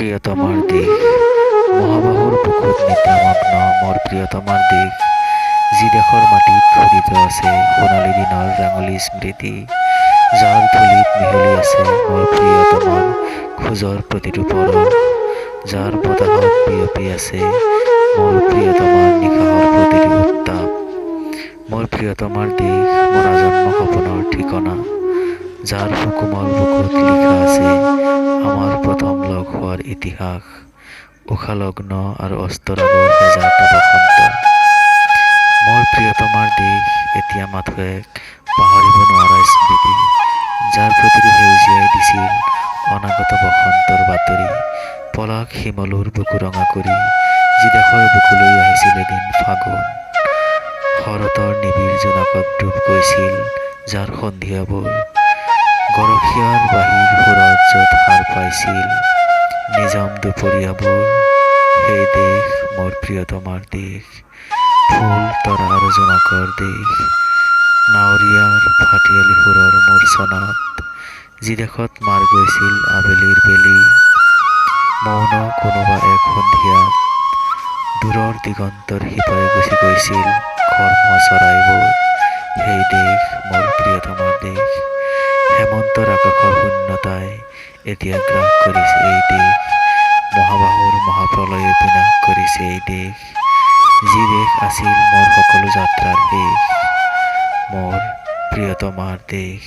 প্ৰিয়তমাৰ দেশ। মহাবাহুৰ বুকুত নিদ্ৰামগ্ন মোৰ প্ৰিয়তমাৰ দেশ, যি দেশৰ মাটিত খোদিত আছে সোণালী দিনৰ ৰাঙলী স্মৃতি, যাৰ ধূলিত মিহলি আছে মোৰ প্ৰিয়তমাৰ খোজৰ প্ৰতিটো পৰশ, যাৰ বতাহত বিয়পি আছে মোৰ প্ৰিয়তমাৰ নিশাহৰ প্ৰতিটো উত্তাপ। মোৰ প্ৰিয়তমাৰ দেশ মোৰ আজন্ম সপোনৰ ঠিকনা, যাৰ সুকোমল বুকুত লিখা আছে আমাৰ প্ৰথম লগ হোৱাৰ ইতিহাস, ঊষালগ্ন আৰু অস্তৰাগৰ হেজাৰটা বসন্ত। মোৰ প্ৰিয়তমাৰ দেশ এতিয়া মাথো এক পাহৰিব নোৱাৰা স্মৃতি, যাৰ প্ৰতিটো সেউজীয়াই দিছিল অনাগত বসন্তৰ বাতৰি। পলাশ শিমলুৰ বুকু ৰঙা কৰি যি দেশৰ বুকুলৈ আহিছিল এদিন ফাগুন, শৰতৰ নিবিড় জোনাকত ডুব গৈছিল যাৰ সন্ধিয়াবোৰ, গৰখীয়াৰ বাঁহীৰ সুৰত য'ত সাৰ পাইছিল নিজম দুপৰীয়াবোৰ, সেই দেশ মোৰ প্ৰিয়তমাৰ দেশ, ফুল তৰা আৰু জোনাকৰ দেশ, নাৱৰীয়াৰ ভাটিয়ালি সুৰৰ মূৰ্ছনাত যি দেশত মাৰ গৈছিল আবেলিৰ বেলি, মৌন কোনোবা এক সন্ধিয়াত দূৰৰ দিগন্তৰ সিপাৰে গুচি গৈছিল ঘৰমুৱা চৰাইবোৰ, সেই দেশ মোৰ প্ৰিয়তমাৰ দেশ। হেমন্তৰ আকাশৰ শূন্যতাই এতিয়া গ্ৰাস কৰিছে এই দেশ। মহাবাহুৰ মহাপ্ৰলয়ে বিনাশ কৰিছে এই দেশ, যি দেশ আছিল মোৰ সকলো যাত্ৰাৰ শেষ, মোৰ প্ৰিয়তমাৰ দেশ।